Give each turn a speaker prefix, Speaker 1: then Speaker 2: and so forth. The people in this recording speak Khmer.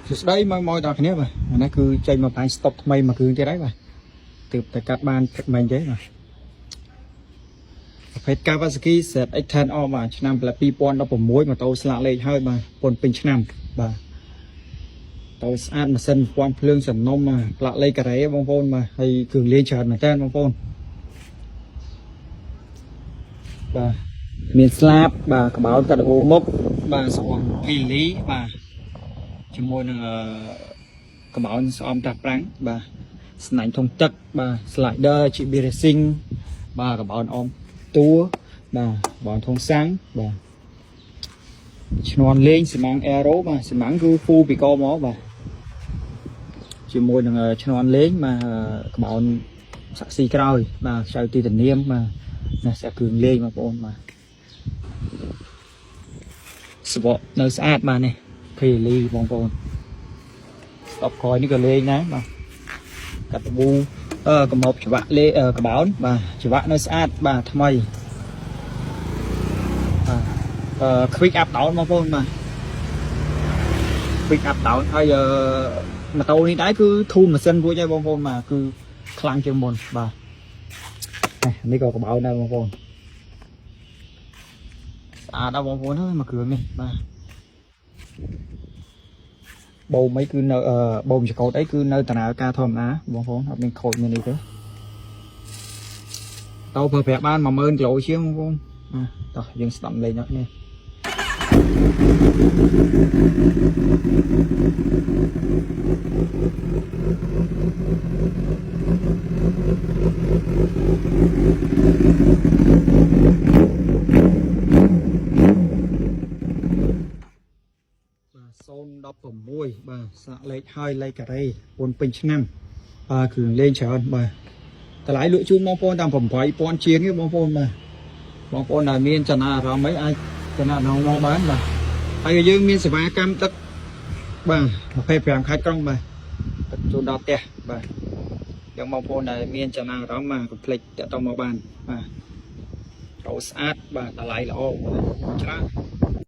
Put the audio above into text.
Speaker 1: សួស្តីមកមកដល់គ្នាបាទអានេះគឺចេញមកបង្ហាញស្តុកថ្មីមួយគ្រឿងទៀតហើយបាទទើបតែកាត់បានព្រឹកមិញទេបាទប្រភេទ Kawasaki ZX-10R បាទឆ្នាំ2016ម៉ូតូស្លាកលេខហើយបាទពន្ធពេញឆ្នាំបាទតូស្អាតម៉ាស៊ីនពាន់ភ្លើងសំណុំបាទផ្លាកលេខការ៉េបងប្អូនបាទហើយគ្រឿងលេងច្រើនមែនតើបងប្អូនបាទមានស្លាបបាទក្បោនកាត់អូមុខបាទស្អមភីលីបាទ ជាមួយនឹងអឺកម្ោនស្អំតាប្រាំងបាទស្នាញ់ធុងទឹកបាទ slider GB Racing បាទកម្ោនអមតួបាទកម្ោនធុងសាំងបាទឈ្នន់លេងស៊ីម៉ាំង Aero បាទស៊ីម៉ាំងគឺ full ពីកមកបាទជាមួយនឹងឈ្នន់លេងបាទកម្ោនសាក់ស៊ីក្រោយបាទខ្ចៅទីតានាមបាទនេះស្អាតគ្រឿងលេងបងប្អូនបាទសបកនៅស្អាតបាទនេះភីលីបងប្អូន ស្តុបក្រោយនេះក៏លេងដែរបាទកាត់តប៊ូអឺកំហប់ច្បាក់លេអឺកបោនបាទច្បាក់នៅស្អាតបាទថ្មីបាទអឺ quick up down បងប្អូនបាទ quick up down ហើយអឺម៉ូតូនេះដែរគឺធូនម៉ាស៊ីនរួចហើយបងប្អូនបាទគឺខ្លាំងជាងមុនបាទនេះនេះក៏កបោនដែរបងប្អូនស្អាតដល់បងប្អូនហើយមួយគ្រឿងនេះបាទ បូមអីគឺនៅអឺបូមចកោតអីគឺនៅដំណើរការធម្មតាបងប្អូនអត់មានខូចមានអីទេតោប្រើប្រាស់បាន10000គីឡូជាងបងប្អូនបាទតោះយើងស្ដាប់លេងអត់នេះបាទ016បាទស្លាកលេខហើយលេខការ៉េពន្ធពេញឆ្នាំបាទគ្រឿងលេងច្រើនបាទតម្លៃលក់ជូនបងប្អូនតាម8000ជាងទេបងប្អូនបាទបងប្អូនដែលមានចំណារអារម្មណ៍អីអាចចំណារអារម្មណ៍មកបានបាទហើយយើងមានសេវាកម្មទឹកបាទ25ខេត្តក្រុងបាទទឹកជូនដល់ផ្ទះបាទយ៉ាងបងប្អូនដែលមានចំណារអារម្មណ៍បាទកុំភ្លេចតាក់ទងមកបានបាទត្រូវស្អាតបាទតម្លៃល្អបាទច្រើន។